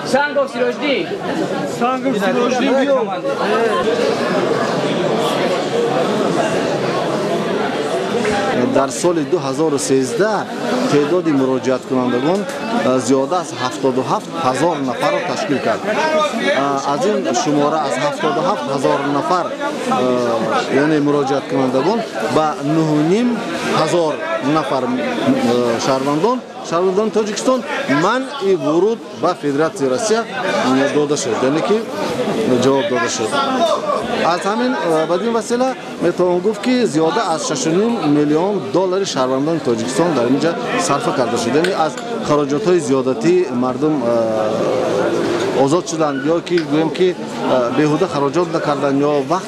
Сангов Сирождин. Сангов Сирождин. Дар соли 2013 теъдоди муроҷиаткунандагон зиёда аз 77 ҳазор нафарро ташкил кард. Аз ин шумора аз 77 ҳазор нафар, яъне муроҷиаткунандагон, ба 9,5 ҳазор нафар шаҳрвандони Тоҷикистон манъи вуруд ба Федератсияи Россия дода шуд, яъне ки ҷавоб дода шуд. Аз ҳамин бад ин васила метавон гуфт, ки зиёда аз 6,5 миллион доллари шаҳрвандони Тоҷикистон дар инҷа сарфа карда шуд, яъне аз хароҷотҳои зиёдатӣ мардум озод шуданд ё ки гӯем ки беҳуда хароҷот накарданд ё вақт.